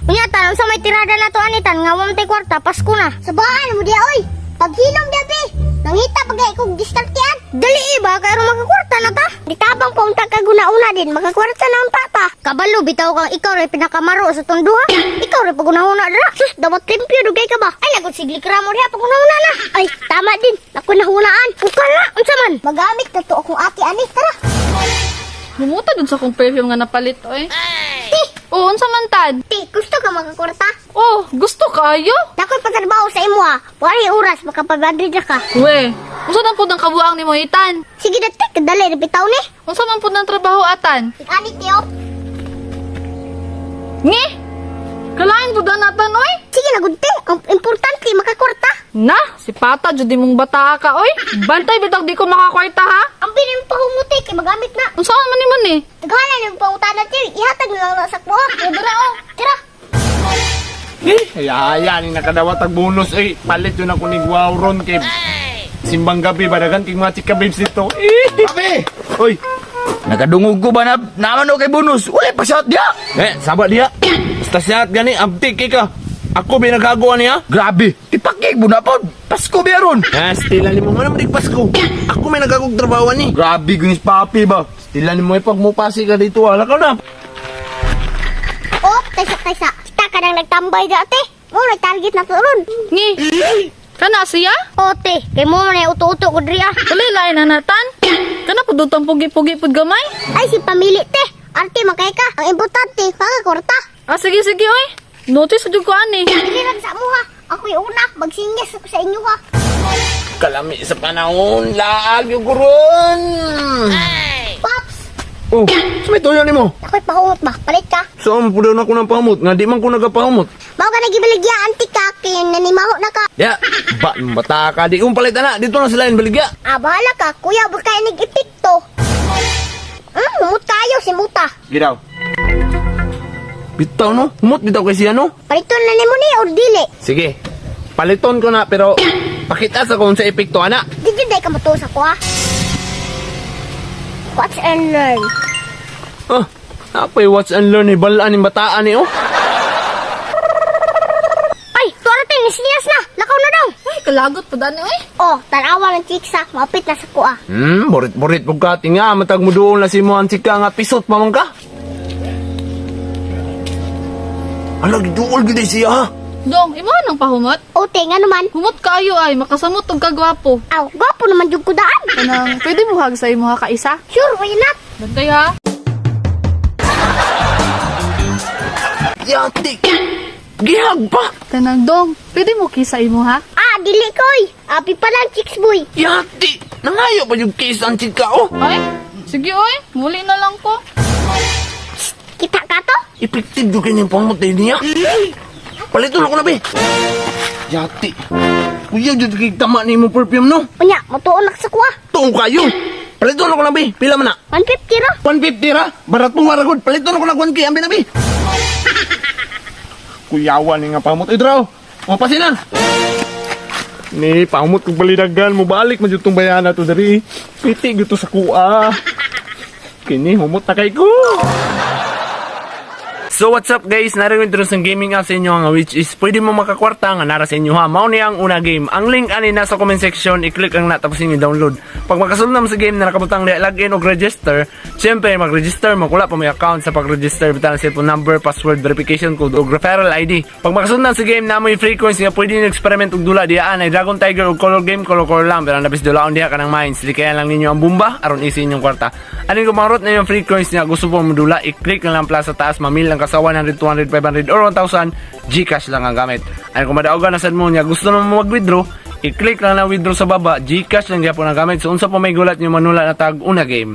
Unya tan, unsa may tirada nato ani tan nga wa man tay kwarta, Pasko na. Sabaan mo diya oy. Paghilom diya be. Nangita pa gay kog diskartean. Dali iba kay aron makakwarta na ta. Ditabang pa unta ka guna-una din makakwarta na unta ta. Kabalo bitaw kang ikaw ray pinakamaro sa tondo ha. Ikaw ray pagunahuna dira. Sus, dapat limpyo dugay ka ba? Ay lagot sigli kramo diha pagunahuna na. Ay, tama din. Ako nahunaan. Uka na, unsa man? Magamit na to akong ate ani. Tara. Humuta dun sa kong perfume nga napalit, oy. Ti, Oh, unsa man tad? ti, gusto ka makakwarta? Oh, gusto kayo? Nakoy pagtrabaho sa imo ha. Wari oras makapag-100 na ka. We, unsa man pud ang kabuang nimo itan? Sige na te, kadali na bitaw ni. Unsa man pud ang trabaho atan? Ani tiyo. Ngi! Kalain pud ang natan, oy. Sige na gud te, ang importante makakwarta. Na, si Pata jud imong bata ka, oy. Bantay bitag di ko makakwarta ha. Ang binin pa humuti kay magamit na. Unsa man nimo ni? Taghanan yung pangutana tiyo, ihatag na lang na sa kuha. Tara oh, tara. Eh, haya ni nakadawat ang bonus eh. Palit yun ako ni Guauron kay Simbang gabi ba dagan kay mga chika babes dito. Eh. Papi! Oy, Nakadungog ko ba na naman o kay bonus? Wala pa shot diya! eh saba diha. Basta siya gani abtik kay ka. Ako binagagoan niya. Grabe! Tipakig mo na po! Pasko ba ron? Ah, stila nimo man man Pasko. Ako may nagagog trabaho ni. Grabe gunis papi ba? Stila nimo ipag mo pasi ka dito wala ka na. Oh, taysa taysa. Kita ka nang nagtambay dati. Mo na target na to ron. Ngi. Kana siya? O te, kay mo man uto-uto ko diri ah. Dali lain na natan. Kana pud dutong pugi-pugi pud gamay. Ay si pamili te. Arte makay ka. Ang importante makakwarta. Ah, sige sige oy. Notice jud ko ani. Dili lang sa mo ha. Ako'y una, magsinyas ako sa inyo ha. Kalami sa panahon, laag yung guron. Pops, Oh, sa may tuyo nimo. ako'y pahumot ba? Palit ka. Saan po daw na ako ng pamot? Nga di man ko nagapamot. Mao ka nagibaligya anti ka kay nanimaho na ka. Ya, ba bata ka di kong palit na. Dito na sila yung baligya. Ah, bahala ka. Kuya, baka inig epekto. Humot tayo si Muta. Gidaw. Bitaw no? Humot bitaw kay siya no? Paliton na nimo ni or dili. Sige. Paliton ko na pero pakita sa kung sa epekto ana. Di jud day ka motuo sa kuha. Watch and learn. Ah, napay watch and learn ni balaan ni bataan ni oh. Ay, tuwa na tayo, nisiyas na. Lakaw na daw. Ay, kalagot pud ani oy. Oh, tanawa ng chiksa. Mapit na sa kuha. Borit-borit pug ka tinga matag mo doon na si mo ang chika nga pisot pa man ka. Ala giduol gid ay siya ha. Dong, imo nang pahumot? O, te, nga naman. Humot kaayo ay makasamot og kagwapo. Aw, gwapo naman jud ko daan. Kanang pwede mo hag sa imo ha kaisa? Sure, why not? Bantay ha. Yati. Gihag pa. Kanang dong, pwede mo kisa imo ha? Ah, dili koy. Api pa lang, chicks boy. Yati. Nangayo pa yung case ang chika oh. Ay, sige oy, muli na lang ko. Kita ka to? Epektive do kanyang pamot eh niya. Paliton ako na be. Yati. Kuya, jud kay tama ni mo perfume no. Unya, motuo na ka sa kuha. Tuong kayo. Paliton ako na be. Pila man na? 150 ra. 150 ra. Barat mo waragod. Paliton ako na 1K. Ambi na be. Kuyawan ni nga pamot. Idraw. O pasina. Ni pamot kog balidagan mo balik man jud tong bayana to diri. Piti gyud to sa kuha. Kini humot na kay ko. So what's up guys, narin ko sa gaming app sa inyo nga which is pwede mo makakwarta nga nara sa inyo ha. Mao ni ang una game. Ang link ani nasa comment section, i-click ang na tapos inyo download. Pag makasulod na mo sa game na nakabutang diha login og register, syempre mag-register mo kung wala pa may account sa pag-register bitang cellphone number, password, verification code og referral ID. Pag makasulod na sa game na mo free coins nga pwede niyo experiment og dula diha ay Dragon Tiger og color game, color color lang pero ang labis dulaon diha kanang mines. Likayan lang ninyo ang bomba aron easy inyong kwarta. Aning kumarot na yung free coins nga gusto po modula, i-click lang lang plus sa taas, mamil lang ka sa 100, 200, 500 or 1,000, GCash lang ang gamit. Aning kung madaugan na sad mo niya gusto na mo mag-withdraw, i-click lang na withdraw sa baba, GCash lang gyapon ang gamit. So unsa pa may gulat niyo manula na tag una game.